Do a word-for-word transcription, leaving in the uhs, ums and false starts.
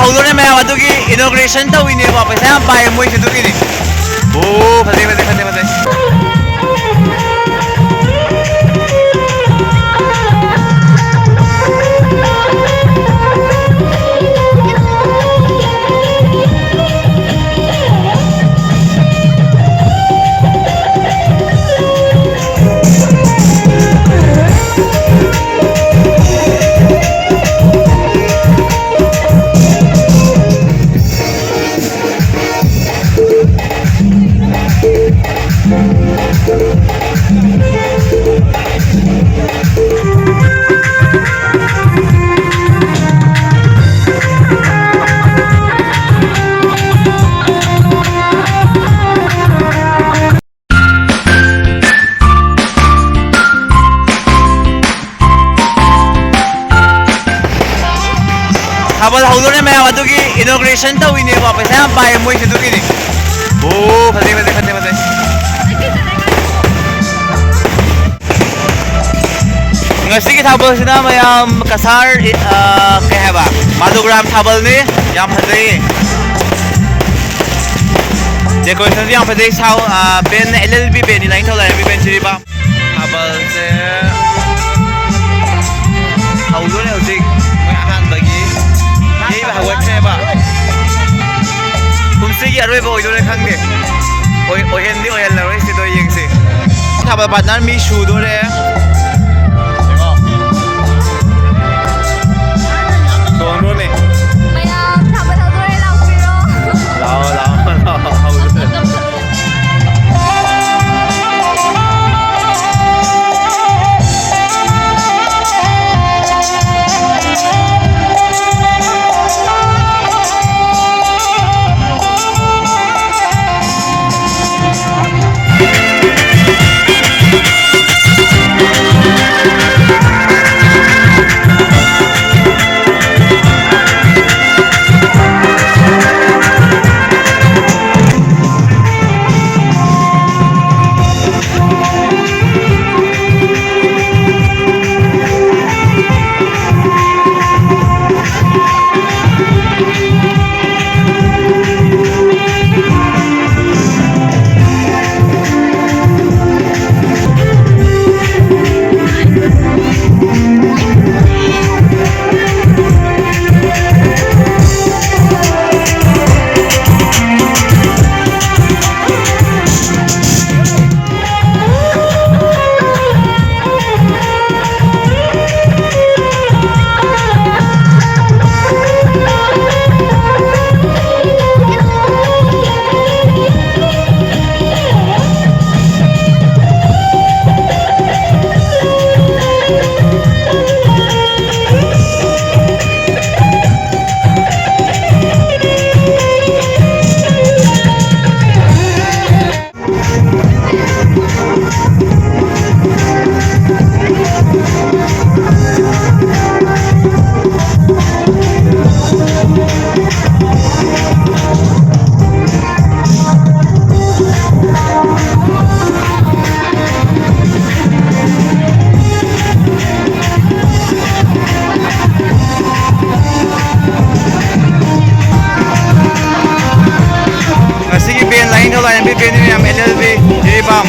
ꯍꯧꯗꯣꯔꯦ ꯃꯌꯥꯝ, ꯑꯗꯨꯒꯤ inauguration ꯇꯧꯔꯤꯅꯦꯕ, ꯄꯩꯁꯥ ꯌꯥꯝ ꯄꯥꯏꯌꯦ ꯃꯣꯏꯁꯦ ꯑꯗꯨꯒꯤꯅꯤ꯫ ꯑꯣ, ꯐꯖꯩ, ꯐꯖꯩ, ꯐꯖꯩ, ꯐꯖꯩ꯫ ꯊꯥꯕꯜ ꯍꯧꯗꯣꯔꯦ ꯃꯌꯥꯝ, ꯑꯗꯨꯒꯤ inauguration ꯇꯧꯔꯤꯅꯦꯕ, ꯄꯩꯁꯥ ꯌꯥꯝ ꯄꯥꯏꯌꯦ ꯃꯣꯏꯁꯦ ꯑꯗꯨꯒꯤꯅꯤ꯫ ꯑꯣ, ꯐꯖꯩ, ꯐꯖꯩ, ꯐꯖꯩ, ꯐꯖꯩ꯫ ꯉꯁꯤꯒꯤ ꯊꯥꯕꯜꯁꯤꯅ ꯃꯌꯥꯝ ꯀꯁꯥꯔ, ꯑ, ꯀꯩ ꯍꯥꯏꯕ, ꯃꯥꯙꯣꯒ꯭ꯔꯥꯝ ꯊꯥꯕꯜꯅꯤ꯫ ꯌꯥꯝ ꯐꯖꯩ꯫ Decorationꯁꯨ ꯌꯥꯝ ꯐꯖꯩ꯫ Sound, ꯑ, band, L L B bandꯅꯤ, ꯂꯥꯏꯅꯤꯡꯊꯧ ꯂꯥꯏꯔꯦꯝꯕꯤ band ꯁꯤꯔꯤꯕ꯫ ꯊꯥꯕꯜꯁꯦ ꯍꯧꯗꯣꯔꯦ ꯍꯧꯖꯤꯛ꯫ ꯃꯣꯏ ꯑꯍꯥꯟꯕꯒꯤ ꯌꯩꯕ ꯍꯧꯒꯠꯈ꯭ꯔꯦꯕ꯫ ꯀꯨꯝꯁꯤꯒꯤ ꯑꯔꯣꯏꯕ ꯑꯣꯏꯗꯣꯏꯔꯥ ꯈꯪꯗꯦ꯫ ꯑꯣꯏ-, ꯑꯣꯏꯍꯟꯗꯤ ꯑꯣꯏꯍꯜꯂꯔꯣꯏ ꯁꯤꯗꯣ ꯌꯦꯡꯁꯤ꯫ ꯊꯥꯕꯜ partner ꯃꯤ ꯁꯨꯗꯣꯔꯦ꯫ ꯌꯦꯡꯉꯣ꯫ ꯆꯣꯡꯗꯣꯔꯃꯤ꯫ ꯃꯌꯥꯝ ꯊꯥꯕꯜ ꯍꯧꯗꯣꯔꯦ, ꯂꯥꯛꯄꯤꯔꯣ꯫ ꯂꯥꯛꯑꯣ, ꯂꯥꯛꯑꯣ, ꯂꯥꯛꯑꯣ, ꯍꯧꯗꯣꯔꯦ꯫ ꯀꯦꯟꯗ꯭ꯔꯤꯌꯥꯝ ꯑꯦꯜ ꯑꯦꯜ ꯕꯤ ꯖꯤꯔꯤꯕꯥꯝ꯫